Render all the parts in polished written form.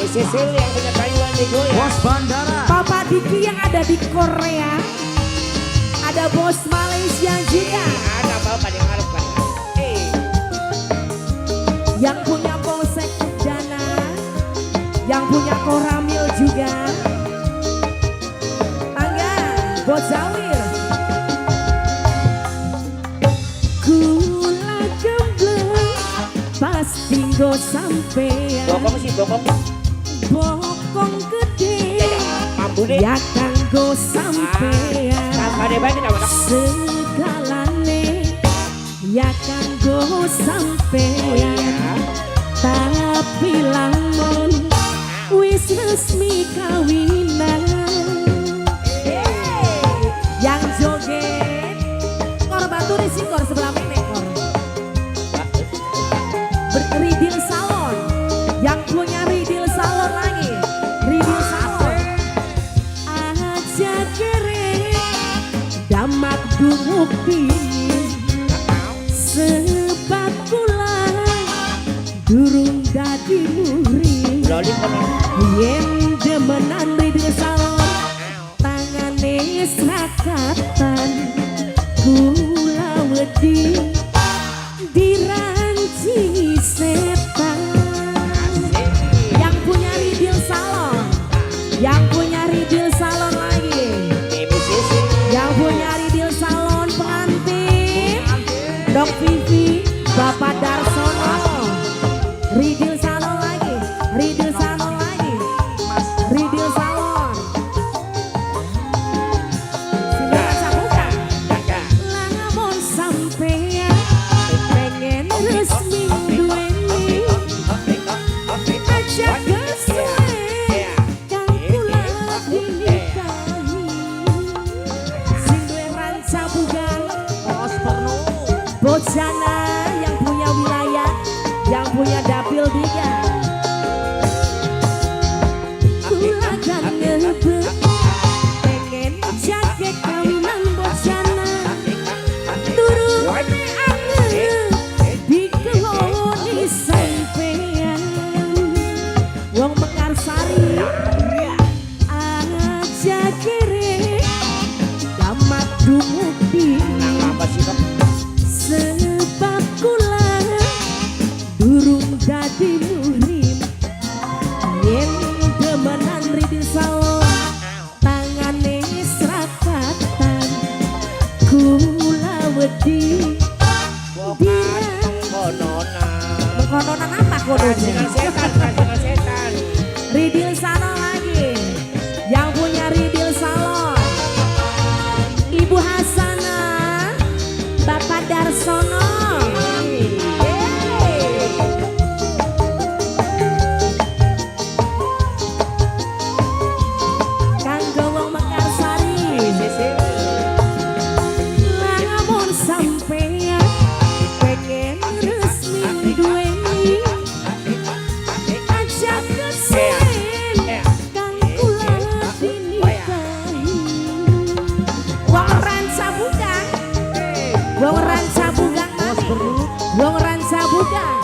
Sisil yang punya Taiwan Nego ya. Bos Bandara. Papa Diki yang ada di Korea. Ada bos Malaysia juga. Ada apa pada ngarep kan? Eh, Yang punya Polsek Dana. Yang punya Koramil juga. Angga, Bos Zawir. Kula gembleng pasti go sampean. Bokong sih bokong. Bokong gede Mampu deh. ya kanggo sampean. Tambah deh baik kita. Segalane ya kanggo sampean. Tapi lamun wis resmi kawinan. Yang joget kor batu kor sebelah mana kor Ridil Salon. Yang punya Ridil Salon lagi. Ridil Salon. Aja kere damak dumuk dingin. Sebab kula durung dadi muhrim. Loli kono. Yen demenan Ridil Salon tangane srakatan. Kula wedi diranci setan. Yang punya Ridil Salon. Yang punya Ridil Salon lagi. Baby Sisil. Yang punya Ridil Salon pengantin Dok Vivi, Bapak Darsono. Ridil Salon lagi. Ridil Salon lagi. Ridil Salon. Silakan sabukan. Lamun sampean pengen resmi duweni aja kesuwen kang kula dinikahi. Sing duwe ranca bugan Bos Pernu. Bojana yang punya wilayah, yang punya dapil 3. Kula kan ngebet pengen jage kawinan bojana. Turune anget dikeloni sampean. Wong Mekarsari aja kere damak dumuk dingin. Apa sih kok? Sebab kula durung dadi muhrim. Yen demenan Ridil Salon tangane srakatan. Kula wedi Bukan kononan. Mengkononan apa kononya? Rancingan setan, rancingan setan. Ridil Salon lagi. Yang punya Ridil Salon Ibu Hasana, Bapak Darsono. Yeay. Kanggo wong Mekarsari. Sisil. Lamun sampean pengen resmi duweni aja kesuwen kang kula dinikahi. Wong ranca bugang. Wong ranca bugang mami. Wong ranca bugang.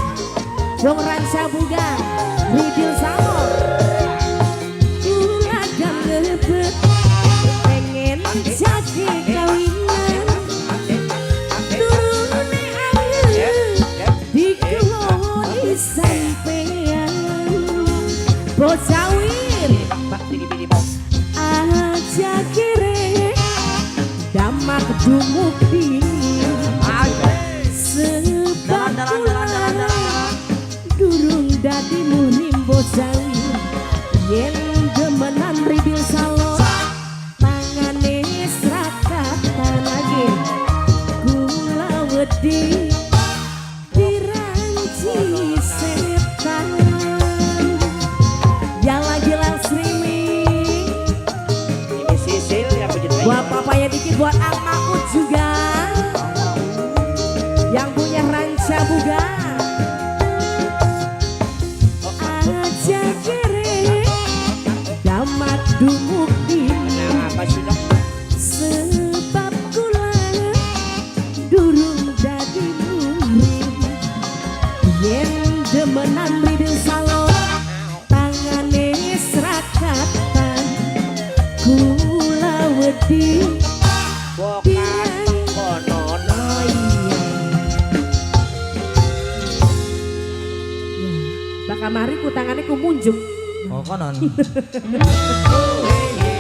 Wong ranca bugang. Ridil Salon. Kula kan ngebet pengen jage kawinan. Turune anget dikeloni sampean. Bocawir Pak, bini-bini bos. Aja kere damak dumuk dingin. Sebab Dalan, dalan, kula dalan, dalan, dalan. durung dadi muhrim bocawir. Yen demenan Ridil Salon tangane srakatan lagi. Kula wedi diranci setan. Yang lagi live streaming Ini Sisil yang punya Taiwan. buat papanya dikit, buat Akmakut juga. Yang punya ranca buga. Aja kere damak dumuk dingin. Apa sih dok? Sebab kula durung dadi muhrim. Yen demenan Ridil Salon tangane dadi Bokan konono. Oh iya. Ya, bakal mari ku tangane ku munjuk. Oh konon. Oh, hey.